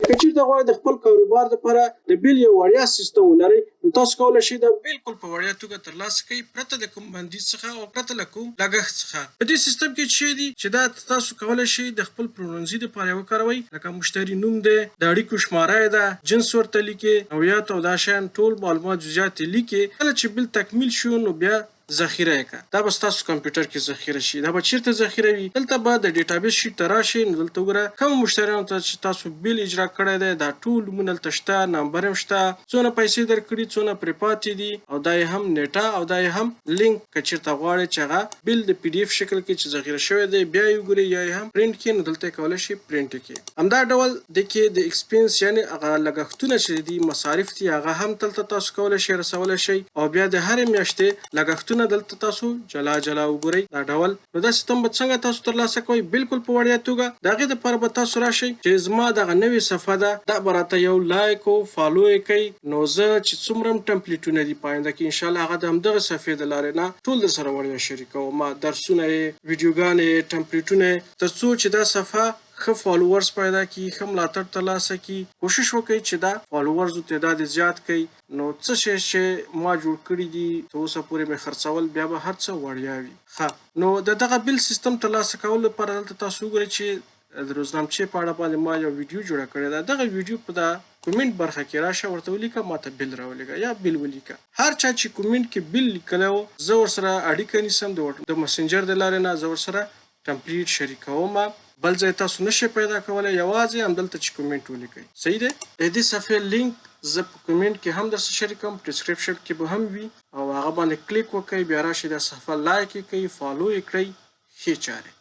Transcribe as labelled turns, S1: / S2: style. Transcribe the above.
S1: که چیرته غواړئ د خپل کاروبار لپاره د بیل یو وړیا سیستم ولرئ، نو تاسو کولی شئ دا بالکل په وړیا توګه ترلاسه کړئ، پرته د کوم بندیز څخه او پرته له کوم لګښت څخه. په دې سیستم کې څه دي چې دا تاسو کولی شئ د خپل پلورنځي لپاره یې وکاروئ، لکه مشتري نوم دی، د اړیکو شماره یې ده، جنس ورته لیکې، نوعیت او دا شیان ټول معلومات جزئیات یې لیکې. کله چې بیل تکمیل شو، نو بیا ذخیره یې کړه. دا به ستاسو کمپیوټر کې ذخیره شي. دا به چیرته ذخیره وي؟ دلته به د database sheet ته راشئ. نو دلته وګوره، کوم مشتریانو ته چې تاسو بیل اجرا کړی دی، دا ټول نومونه دلته شته، نمبر هم شته، څونه پیسې درکړي، څونه پرې پاتې دي، او دا یې هم نیټه او دا یې هم لینک. که چیرته غواړئ چې هغه بیل د PDF شکل کې چې ذخیره شوی دی بیا یې وګورئ یا یې هم پرینټ کړئ، نو دلته یې کولی شئ پرینټ یې کړئ. همدا ډول د کې د expense، یعنی هغه لګښتونه چې دي، مصارف دي، هغه هم دلته تاسو کولی شئ رسولی شئ، او بیا د هرې میاشتې لګښتونه دلته تاسو جلا جلا وګورئ دا ډول. نو دا سیستم به څنګه تاسو ترلاسه کوئ بالکل په وړیا توګه؟ د هغې دپاره به تاسو راشئ چې زما دغه نوې صفحه ده، دا به راته یو لایک او follow یې کړئ، نو زه چې څومره هم ټمپلیټونه دي په آینده کې انشاءالله هغه د همدغه صفحې د لارې نه ټول در سره وړیا شریکوم، درسونه یې، ویډیوګانې یې، ټمپلیټونه یې، تر څو چې دا صفحه ښه followers پیدا کړي، ښه ملاتړ ترلاسه کړي. کوشش وکړئ چې دا followers تعداد زیات کړئ، نو څه شی چې ما جوړ کړي دي، تر اوسه پورې مې خرڅول، بیا به هر څه وړیا وي. ښه، نو د دغه بیل سیستم ترلاسه کولو لپاره دلته تاسو وګورئ چې د روزنامچې په اړه باندې ما یو ویډیو جوړه کړې ده. دغه ویډیو په دا کومنټ برخه کې راشه، ورته ولیکه ماته بیل راولېږه یا بیل ولیکه. هر چا چې کومنټ کې بیل لیکلی و، زه ورسره اړیکه نیسم، د مسنجر د لارې نه زه ورسره ټمپلیټ شریکوم. بل ځای تاسو نشئ پیدا کولی، یوازې همدلته چې کومنټ ولیکئ. صحیح دی؟ د دې صفحې لینک زه په کومنټ کې هم درسره شریکوم، په description کې به هم وي، او هغه باندې کلیک وکړئ، بیا راشئ، دا صفحه لایک یې کړئ، follow یې کړئ. ښې چارې.